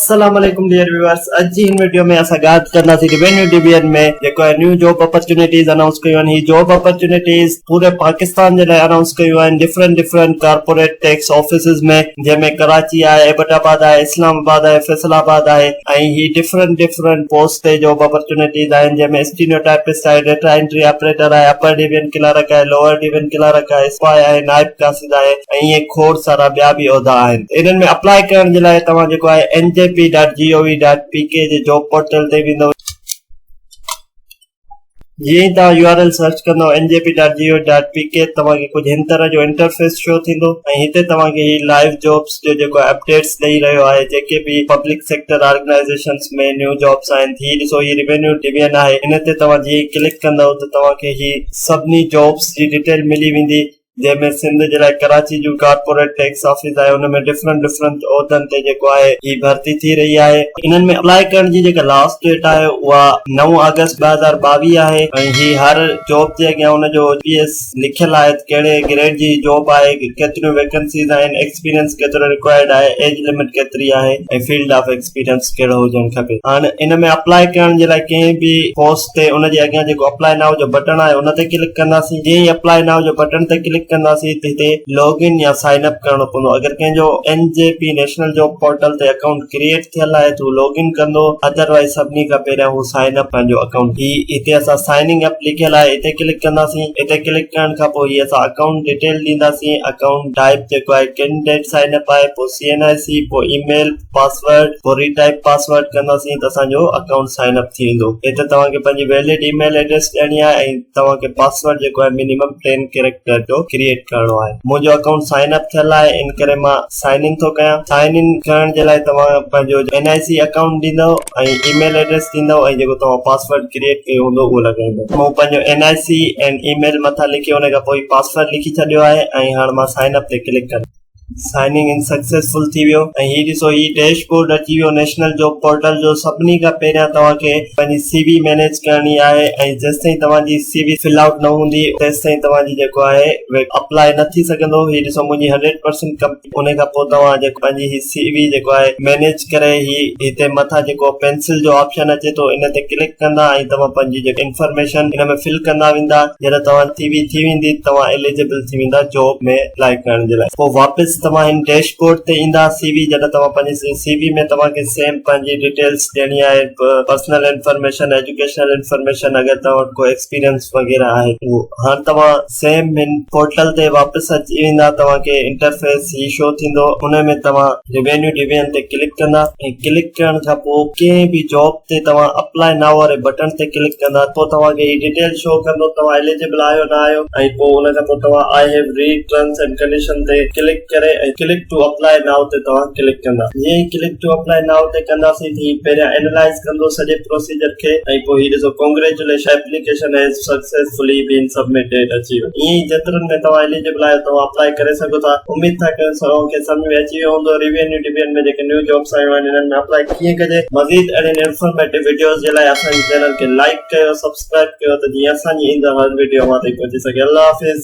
السلام عليڪم dear viewers, اڄ جي هن وڊيو ۾ اسان ڳالهه ڪنداسين ريونيو ڊويزن ۾ جيڪو آهي نيو جاب اپرچونيٽيز انائونس ڪيون آهن. هي جاب اپرچونيٽيز پوري پاڪستان جي لاء انائونس ڪيون آهن different different corporate tax offices ۾، جنهن ۾ ڪراچي آهي، ايبٽ آباد آهي، اسلام آباد آهي، فيصل آباد آهي ۽ هي ڊفرنٽ ڊفرنٽ پوسٽ تي جاب اپرچونيٽيز آهن، جنهن ۾ اسٽينو ٽائپسٽ آهي، ڊيٽا انٽري آپريٽر آهي، اپر ڊويزن ڪلارڪ آهي، لوئر ڊويزن ڪلارڪ آهي، سپاهي آهي، نائب قاصد آهي ۽ ائين کوڙ سارا ٻيا به عهدا آهن. انهن ۾ اپلاء ڪرڻ جي لاء توهان جيڪو آهي N J P dot G O V dot P K جي جاب پورٽل تي ويندو. جيئن ئي توهان يو آر ايل سرچ ڪندو N J P dot G O V dot P K توهان کي ڪجهه هن طرح جو انٽرفيس شو ٿيندو ۽ هتي توهان کي هي لائيو جابس جو جيڪو آهي اپڊيٽس ڏئي رهيو آهي، جيڪي به پبلڪ سيڪٽر آرگنائيزيشنس ۾ نيو جابس آهن. هي ڏسو، هي ريونيو ڊويزن آهي، ان تي توهان جيئن ئي ڪلڪ ڪندو ته توهان کي هي سڀني جابس جي ڊيٽيل ملي ويندي، جنهن ۾ سنڌ جي لاء ڪراچي جون ڪارپوريٽ ٽيڪس آفيس آهي، ان ۾ ڊفرنٽ ڊفرنٽ عهدن تي جيڪو آهي هي ڀرتي ٿي رهي آهي. انهن ۾ اپلاء ڪرڻ جي جيڪا لاسٽ ڊيٽ آهي اها 9 آگسٽ 2022 آهي ۽ هي هر جاب جي اڳيان ان جو پي ايس لکيل آهي ته ڪهڙي گريڊ جي جاب آهي، ڪيتريون ويڪنسيز آهن، ايڪسپيرينس ڪيترو رڪوائرڊ آهي، ايج لمٽ ڪيتري آهي ۽ فيلڊ آف ايڪسپيرينس ڪهڙو هجڻ کپي. هاڻ ان ۾ اپلاء ڪرڻ جي لاء ڪنهن به پوسٽ تي ان جي اڳيان جيڪو اپلاء نائو جو بٽڻ آهي ان تي ڪلڪ ڪنداسين. جيئن ئي اپلاء نائو جو بٽڻ تي ڪلڪ ڪنداسين ته هتي لاگ ان يا سائن اپ ڪرڻو پوندو. اگر ڪنهن جو N J P national job portal تي اڪائونٽ ڪريئيٽ ٿيل آهي ته هو لاگ ان ڪندو، ادروائيز سڀني کان پهريان هو سائن اپ پنهنجو اڪائونٽ. هي هتي اسان سائننگ اپ لکيل آهي هتي ڪلڪ ڪنداسين. هتي ڪلڪ ڪرڻ کان پوء هي اسان اڪائونٽ ڊيٽيل ڏينداسين. اڪائونٽ ٽائپ جيڪو آهي ڪينڊيڊيٽ سائن اپ آهي، پوء سي اين آء سي، پوء اي ميل، پاسورڊ، پوء ري ٽائپ پاسورڊ ڪنداسين ته اسان جو اڪائونٽ سائن اپ ٿي ويندو. هتي توهان کي پنهنجي ويلڊ اي ميل ايڊريس ڏيڻي آهي ۽ توهان کي پاسورڊ جيڪو آهي منيمم 10 ڪيريڪٽر جو ڪريئيٽ ڪرڻو آهي. منهنجو اڪائونٽ سائن اپ ٿيل آهي ان ڪري مان سائن ان ٿو ڪيان. سائن ان ڪرڻ جي لاء توهان پنهنجو اين آء سي اڪائونٽ ڏيندؤ ۽ اي ميل ايڊريس ڏيندؤ ۽ جيڪو توهان پاسورڊ ڪريئيٽ ڪيو هوندو اهو لڳائيندؤ. مون پنهنجو اين آء سي ۽ اي ميل مٿان لکي ان کان پوء پاسورڊ لکي ڇڏيو آهي ۽ هاڻ مان سائن اپ تي ڪلڪ ڪندس. سائننگ ان سڪسيسفل ٿي ويو ۽ هي ڏسو هي ڊيش بورڊ اچي ويو نيشنل جاب پورٽل جو. سڀني کان پهريان توهان کي پنهنجي سي وي مينيج ڪرڻي آهي ۽ جيستائين توهان جي سي وي فل آئوٽ نه هوندي تيستائين توهان جي جيڪو آهي اپلاء نه ٿي سگهندو. هي ڏسو منهنجي 100% ڪمپليٽ. ان کان پوء توهان جيڪو پنهنجي هي سي وي جيڪو آهي مينيج ڪري هي هتي مٿان جيڪو پينسل جو آپشن اچي ٿو ان تي ڪلڪ ڪندا ۽ توهان پنهنجي جيڪو انفارميشن ان ۾ فل ڪندا ويندا. جڏهن توهان سي وي ٿي ويندي توهان ايليجبل ٿي ويندا جاب ۾ اپلاء ڪرڻ جي لاء. پوء واپس توهان هن ڊيش بورڊ تي ايندا. سي وي جڏهن توهان پنهنجي سي وي ۾ توهان کي سيم پنهنجي ڊيٽيلز ڏيڻي آهي، پرسنل انفارميشن، ايجوڪيشنل انفارميشن، اگر توهان وٽ ڪو ايڪسپيرينس وغيره آهي اهو. هاڻ توهان سيم هن پورٽل تي واپس اچي ويندا، توهان کي انٽرفيس هي شو ٿيندو، ان ۾ توهان ريونيو ڊويزن تي ڪلڪ ڪندا ۽ ڪلڪ ڪرڻ کان پوء ڪنهن به جاب تي توهان اپلاء نائو واري بٽڻ تي ڪلڪ ڪندا پوء توهان کي هي ڊيٽيل شو ڪندو توهان ايليجبل آهيو نه آهيو ۽ پوء ان کان پوء توهان I have read terms and condition تي ڪلڪ ڪري ۽ ڪلڪ ٽو اپلاء نائو تي توهان ڪلڪ ڪندا. جيئن ئي ڪلڪ ٽو اپلاء نائو تي ڪنداسين ته هي پهريان اينالائز ڪندو سڄي پروسيجر کي ۽ پوء هي ڏسو congratulation application has successfully been submitted اچي ويو. ائين ئي جيترن ۾ توهان ايليجبل آهيو توهان اپلاء ڪري سگهو ٿا. اميد ٿا ڪيون توهان کي سمجهه ۾ اچي ويو هوندو ريونيو ڊويزن ۾ جيڪي نيو جابس آيون آهن انهن ۾ اپلاء ڪيئن ڪجي. مزيد اهڙين انفارميٽو وڊيوز جي لاء اسان جي چينل کي لائيڪ ڪيو سبسڪرائيب ڪيو ته جيئن اسان جي ايندڙ هر وڊيو اوهان تائين پهچي سگهي. الله حافظ.